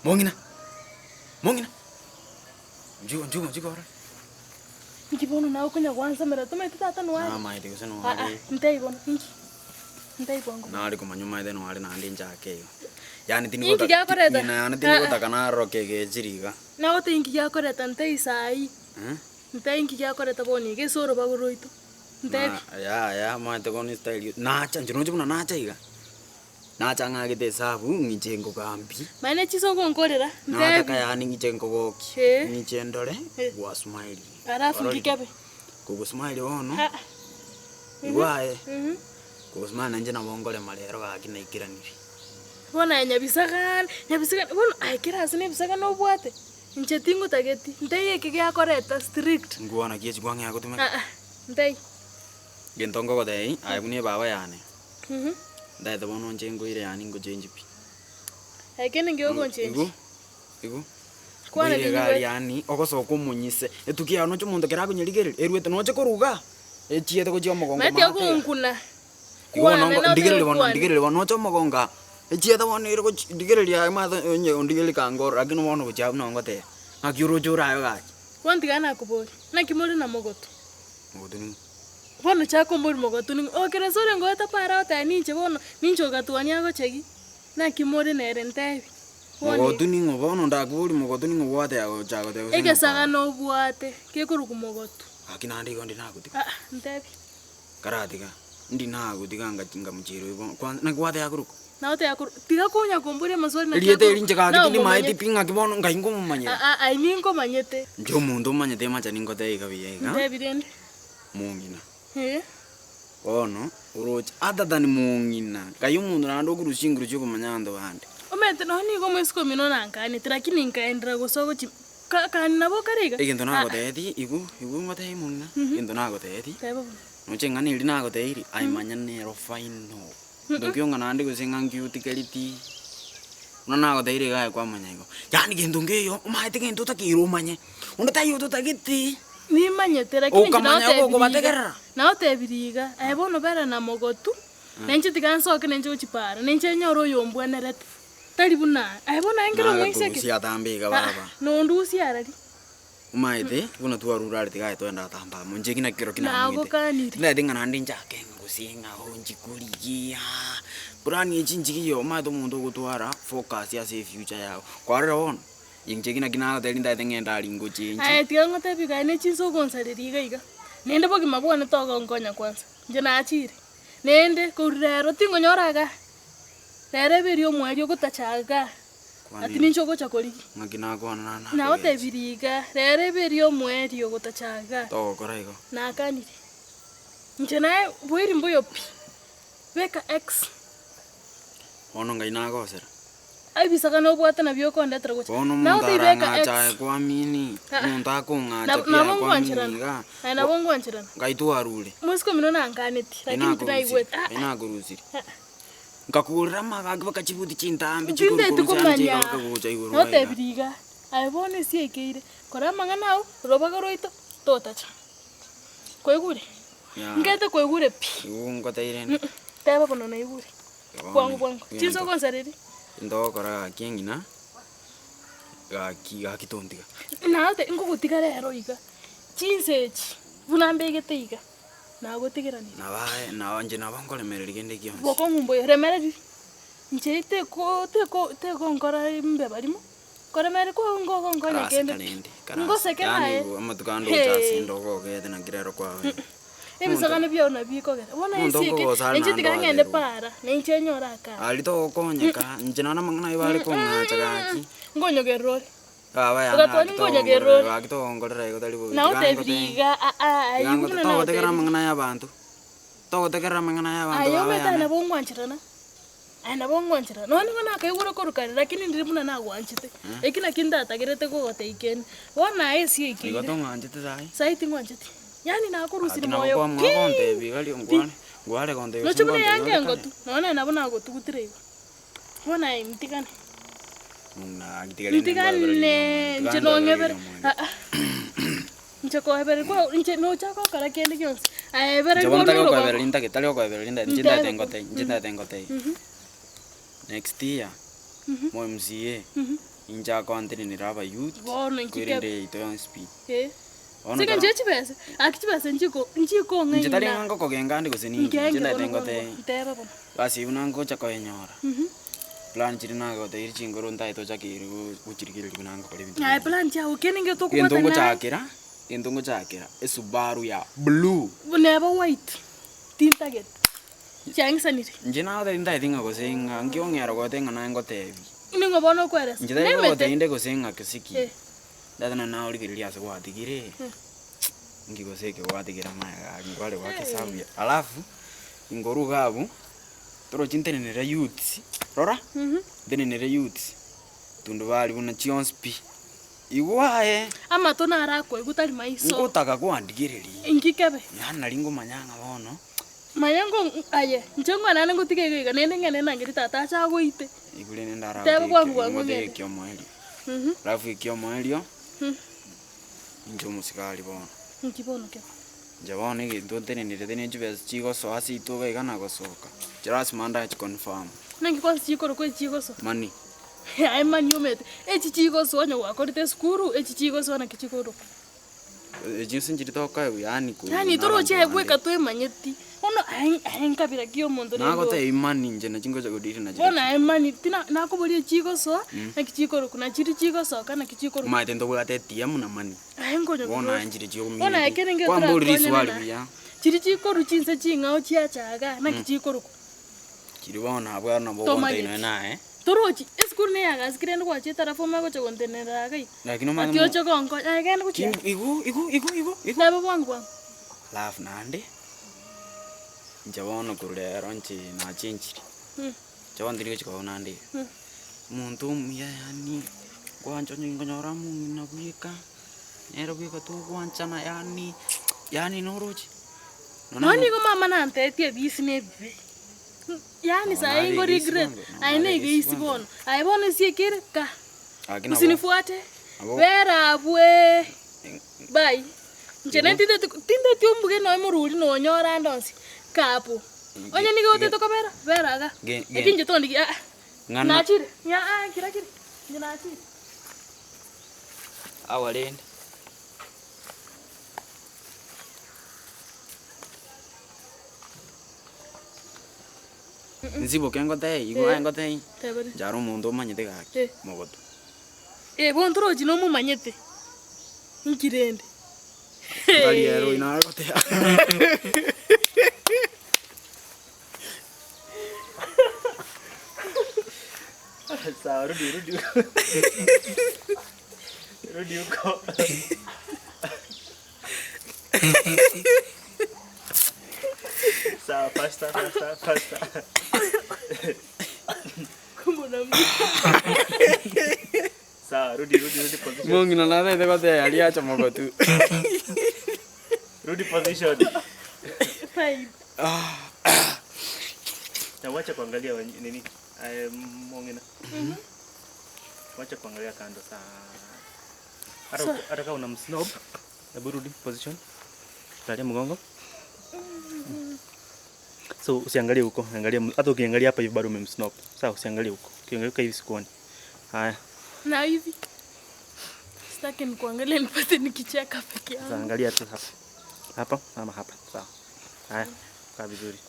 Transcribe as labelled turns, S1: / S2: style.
S1: Mong'ina, mong'ina, nchigo nchigo nchigo orore.
S2: Inki bono nawe okonya gwansamera tomaeti tata noare?
S1: Namaete gose
S2: Aa
S1: noare.
S2: ntebie bono inki? Ntebie bwango bono.
S1: Nare komanya omaete noare naende nchake iga. Yaani
S2: Inki
S1: tinigota
S2: giakoreta?
S1: ng'ina yane
S2: Aa.
S1: tinigotaka naroke egechiri iga.
S2: Nagotebia inki giakoreta ntebie saii. Ntebie inki giakoreta bono iga ase orobago rwaito. Ntebie.
S1: Na yaya omanyete bono estyle nacha inche noche buna nacha iga. Nacha ng'agete esabu ng'iche nkogambi.
S2: Manya ne chinsa ogonkorera,
S1: Nataka
S2: ntebi.
S1: yaani ng'iche nkogokie,
S2: Eh.
S1: ng'iche ndore
S2: Eh.
S1: gwasmile.
S2: Alafu
S1: Ororire?
S2: nkikebe.
S1: Kogosmile bono,
S2: Ah.
S1: igwa aye,
S2: Mhm.
S1: kogosmile nainche nabo nkorema rero gaki naikeranire.
S2: Bono aye nyabisagane, nyabisagane, bono aye kera ase na ebisagane obwate, inche tingotageti, ntebie eke giakoreta strict.
S1: Ngwana ki echi kwang'ea gotumeka?
S2: Ah ah, ntebie.
S1: Gento ngogotebia, aye buna ebaba yane. Ndaete bono inche nkoire yaani ngochenji pi.
S2: Ekio ninki ogonchenji?
S1: Igo, igo.
S2: Kwana
S1: Nkoire egari
S2: tinyigweti.
S1: yaani, ogosoka omonyise, etukia yao noche omonto ekero akonyerigereria, eruete noche korwa igaa, echiete gochia omogongo
S2: Maete
S1: maate iga.
S2: ogonkuna.
S1: Igo bono
S2: Kwana
S1: nko
S2: nabo
S1: ndigereria bono
S2: togokwana.
S1: ndigereria bono noche omogongo aa, echiete bono ere gochi ndigereria aye maate onye ondigereria kangoro lakini bono gochia abwo nabo ngoteba, ng'aki oroche ore aye gaki.
S2: Bono tiga nakoboria, naki more na mogotu?
S1: Mogotu ning'o?
S2: Bono chaka omorimo ogatwa ning'o? O kera ase ore ngoeta para oteba ninche bono, ninche ogatwani agochegi, naki more nere ntebi. Bono
S1: Mogotu ning'o bono ndakoborie mogotu ning'o gwateba gocha goteba gose
S2: egesaga nobwate, gekorokwa mogotu.
S1: Gaki naende igo ndi nagotiga.
S2: Aa ntebi.
S1: Karatiga, ndi nagotiga ngachi ngamochiera oyo bono kwanza naki gwateba korokwa?
S2: Nagoteba korwa, tiga konya komboria amaswali naki
S1: Erieta eri
S2: akorokwa,
S1: inche gaki tindimaeti
S2: naomomanyete.
S1: pi ng'aki bono ngai nkomomanyera.
S2: Aa aye ninkomanyete.
S1: Inche omonto omanyete emacha ningoteba iga buya iga.
S2: Ntebi rende.
S1: Mong'ina.
S2: Ee.
S1: Bono oroche other than mong'ina, nkai omonto naende okorusia chinguru chiokomanya abanto bande.
S2: Omanyete nonye nigo omoiseke omino nankanete lakini nkaenderera gosoa gochia ka kani nabo kare iga.
S1: Egento nagotebetie igo, igo ngotebie mong'ina, egento nagotebetie,
S2: Teba bono.
S1: noche eng'ana eria nagotebeirie, aye manya nero final. Ntoki ong'a naende gose ng'a nkiutikeri Buna nagotebirie iga aye kwamanya igo. Yaani gento nkeiyo, omanyete gento otakeire omanye, onde taiyo ototageti.
S2: Nimanyete, lakini inche
S1: Okamanya
S2: nagotebirie iga,
S1: okobategerera.
S2: nagotebirie iga, aye bono bera na mogotu, na inche tiga nsoke na inche gochia para, na inche nyore oyombwenerete, tari buna aye. Aye bono aye nkere omoiseke?
S1: Nagakurusia atambe iga
S2: Aa,
S1: baba.
S2: nondusie arari.
S1: Omaete, buna twarure are tiga aye twende atambe amo, inche ki naki kero ki namanyete.
S2: Nagokanire.
S1: Tindagete ng'a naende nchake ng'a gose ng'a oo nchikorigia, plan echi nchigiya omanyete omonto ogotwara focus ase efuture yago. Kwarora bono, inche ki naki nagotebi ntagete ng'ende aria ngochenchi.
S2: Aye tiga ngotebie iga, aye ne chinsa ogonsareria iga iga, naende bogima bwane togonkonya kwanza, inche nachire, naende korwa rero tingonyora igaa, rero ebe eria omwaria ogotacha igaa. Ati ninche ogocha korigia.
S1: Ng'aki nakwana na nakogechi.
S2: Nagotebirie iga, rero ebe eria omoerio ogotacha iga.
S1: Togokora igo.
S2: Nakanire. Inche naye boiri mboyo pi. Beka X.
S1: Bono ngai nagosera.
S2: Ebisaga nobwate nabio okondetera gocha.
S1: Bono omonto
S2: Nagotebi beka X.
S1: arang'ache aye kwamini,
S2: Ah.
S1: omonto akong'acha
S2: Nabo
S1: pi
S2: nabo
S1: aye kwamini
S2: ngwancherana.
S1: iga.
S2: Aye nabo ngwancherana.
S1: Ngai twarure.
S2: Mosike omino nankaneti,
S1: Ngai
S2: lakini
S1: nakorusirie.
S2: tinaigwete. Ah
S1: Ngai
S2: ah.
S1: nakorusirie.
S2: Ah ah.
S1: Nkakogorera amagaki baka chibuti chintambe chigoro
S2: Tinteti
S1: korwa ensemo
S2: komanya,
S1: chiga baka gocha igoro iga.
S2: nagotebirie iga, aye bono ase ekeire, kora amang'ana ao, orobaga rwaito, totacha. Kwaigure?
S1: Yeah.
S2: Nkete kwaigure pi.
S1: Igo ngoteire inde.
S2: Teba bono naigure.
S1: Bono,
S2: Bwango bwango.
S1: egento-
S2: Chinsa ogonsareria.
S1: Egento ogokora gaki eng'ina, gaki gaki tontiga.
S2: Nagote nkogotiga rero iga, chinsa echi, buna mbegete iga. Nagotigeranire.
S1: Nabae, nabo inche nabo nkoremereria kende gionsi.
S2: Bokong'u mboyo, remereria. Inche teko teko tegonkora mbe barimo, koremereria kwao ngogonkonya
S1: Karase
S2: kende pi.
S1: karende, karase.
S2: Ngoseke
S1: Yaani
S2: naye.
S1: igo amatuko ande ocha ase
S2: Hee.
S1: inde ogogete naki rero kwabeire.
S2: Ebisagane biao nabio bikogera. Bono
S1: Omonto
S2: ase eke,
S1: okogosa are
S2: inche
S1: naende
S2: tiga ng'ende
S1: oaberwe.
S2: para, na inche nyore akare.
S1: Aria togokonyeka, inche nonye namang'ana ayio bare kong'acha gaki.
S2: Nkonyogerera ore.
S1: Baba yane
S2: Ogatwani
S1: gaki
S2: nkonyogerera
S1: togongorera
S2: ore.
S1: gaki togongorera igo tari bobe. Tiga
S2: Nagotebirie
S1: ngotebi
S2: iga aa
S1: tiga
S2: ayio
S1: ngote
S2: buna
S1: togotegerera
S2: nagotebirie.
S1: amang'ana ya abanto, togotegerera amang'ana ya abanto
S2: Aye
S1: baba
S2: omanyete aye
S1: yane.
S2: nabo ongwancherana, aye nabo ongwancherana, nonye nigo nakaigure korwa kare lakini ndiri buna nagwanchete, eki nakio ntatagerete kogotebia kende, bono aye ase
S1: Igo
S2: ekeire,
S1: tong'anchete sahi?
S2: sahi tingwancheti, yaani nakorusirie
S1: Gaki nabo
S2: moyo
S1: kwamua
S2: pi
S1: gontebia iga rio
S2: pi.
S1: nkwane, ngware gontebia gose
S2: Noche buna
S1: ngontebia
S2: eanga
S1: ore kare.
S2: engotu, nonye naye nabo nagotugutire igo, bono aye ntigane. Ntigane inche nong'ebere aa, inche koebereria kwa inche nocha gokora kende gionsi, aye
S1: Inche
S2: ebereria
S1: bono
S2: bono
S1: tari
S2: orobago.
S1: okoebereria ntagete, tari okoebereria ntagete, inche
S2: Ntebe
S1: ntagete
S2: ko.
S1: ngotebie, inche ntagete ngotebie. Next year, mo MCA, Inche akontenenera abayouth,
S2: Bono inki
S1: kwerende
S2: kebe?
S1: yaito yonsi pi.
S2: Eh.
S1: Bono
S2: Sike
S1: ekero
S2: inche chibesa, aki chibesa nchiko nchikong'aina.
S1: Inche tari ng'a ngokogenga ande gose ninki, inche
S2: Nkenge
S1: ndete
S2: bono
S1: ngotebie.
S2: bwango, nteba bono.
S1: Basi buna ngocha koyenyora, plan chiria nagotebirie chingoro ntaete ochakeire gochirigereria buna ngokora ebinto
S2: Aye
S1: binde.
S2: plan chiago kende nge
S1: Egento
S2: tokobwatana naye.
S1: ngochakera, egento ngochakera, esubaru ya blue.
S2: Buna ebe white, tintageti, chiang'isanire.
S1: Inche nagotebia ntaeti ng'a gose ng'a nki ong'era goteba ng'a naye ngotebi.
S2: Ning'o bono okoeresa?
S1: Inche tari
S2: Nemete.
S1: kogotebia inde gose ng'a gose ki,
S2: Eh.
S1: ndate nonye naorigereria ase gwatigire, nki gose eke gwatigire amaega aria nkware goaka esabu ya alafu, inkorwa iga abwo, torochi ntenenere youths, rora, ntenenere youths, tundubari buna chionsi pi, igwa aye.
S2: Amato naro akoigwa tari maiso.
S1: Ngotaka kwandigereria.
S2: Inki kebe?
S1: Yaani nari ngomanya ng'a bono.
S2: Manya ngo aye, inche ngwanane ngotiga iga iga, naende ng'ende nangeri tata ache agoite.
S1: Igure rende
S2: Teba bwango bwango
S1: ngotege
S2: ng'ende.
S1: ekiomoerio. Alafu ekiomoerio, inche omosigari bono.
S2: Inki bono kebe?
S1: Inche bono egento ntenenerete ne chibesa chigosoa ase ituko iga na gosoka, inche lasima ndachi confirm.
S2: Naki kwanza chikorokwa echi chigosoa?
S1: Money.
S2: Aye money omanyete, echi chigosoa onye gwakorete esukuru, echi chigosoa naki chikorokwa?
S1: Echi gose nchiri tokoegwa yaani korwa
S2: Yaani
S1: na
S2: toroche
S1: abanto
S2: bweka
S1: bande.
S2: twemanyeti, bono aye aye nkabira ki omonto rende oyo.
S1: Nagotebia money inche nachi ngocha godiri nachi
S2: Bono aye money tina nakoboria echigosoa, naki chikorokwa, na chiria chigosoka naki chikorokwa.
S1: Omanyete ntobwate ATM na money.
S2: Aye nkonya
S1: Bono
S2: korwa
S1: aye nchire
S2: bono aye
S1: chiomineti.
S2: kere nge
S1: Kwamborire
S2: torakonyane
S1: riswali
S2: na
S1: buya.
S2: chiria chikorwa chinse ching'ao chiacha igaa, naki chikorokwa.
S1: Chiria bono abwo aro nabo ogontebia
S2: Tomanyeti.
S1: nonye naye.
S2: Torochi, esukuru neye agasikire rende gwachete alafu omanye gocha gontenenera iga iga.
S1: Lakini omanye
S2: Ati
S1: mo-
S2: oche gonkonya, aye genda gochia.
S1: Ki- igo igo igo igo igo.
S2: Nabo bwango bwango.
S1: Alafu naende, inche bono korwa rero inche nachenchiri, inche bono tindi gochia koba naende iga. Omonto omuya yaani, gwancha onye nkonyora omong'ina bweka, nere bweka togwanchana yaani, yaani noroche.
S2: Nonya nigo mama nantebetie ebisi na ebibe. Yaani
S1: Nonya
S2: saii
S1: nare
S2: ngo
S1: egeisi
S2: regret,
S1: bono, nonya
S2: aye
S1: nare
S2: na
S1: egeisi
S2: egeisi
S1: bono.
S2: bono, aye bono ase ekere ka,
S1: Lakini nabo
S2: usinifuate,
S1: nabo
S2: bera abweee, bye. Inche
S1: Igo.
S2: nintindeti tindeti ombuge nonya moruri nonyore ande onsi, kapo. Onye nigo otete kobera, bera igaa,
S1: Ge- ge-
S2: lakini inche tondigi aa,
S1: Ng'ana
S2: nachire, aa kira kiri, inche nachire.
S1: Awa rende. Nsiboke ngotebie igo aye ngotebie,
S2: Tebere.
S1: inche aro omonto omanyete gaki,
S2: Eh.
S1: mogotu.
S2: Eh, bono torochi nomomanyete, inki rende?
S1: Tari ere oyio nare goteba.
S3: Sawa, rudi rudi. Rudi huko. Sawa, faster, faster, faster. Sawa, rudi rudi rudi position.
S1: Mong'ina nataete goteba riacha mogotu.
S3: Rudi position.
S2: Fine.
S3: Na wacha kuangalia wenye- nini? Eh, Mong'ina. Wacha kuangalia kando sana. Hata
S2: So-
S3: hata kama unamsnob, hebu rudi position. Lalia mgongo. So usiangalie huko, angalia hata ukiangalia hapa hivi bado umemsnob. Sawa, usiangalie huko. Ukiangalia hivi sikuoni. Haya,
S2: Na hivi sitaki nikuangalie nipate nikicheka peke
S3: sasa
S2: yangu.
S3: angalia tu hapa. Hapa ama hapa. Sawa. Haya, kaa vizuri.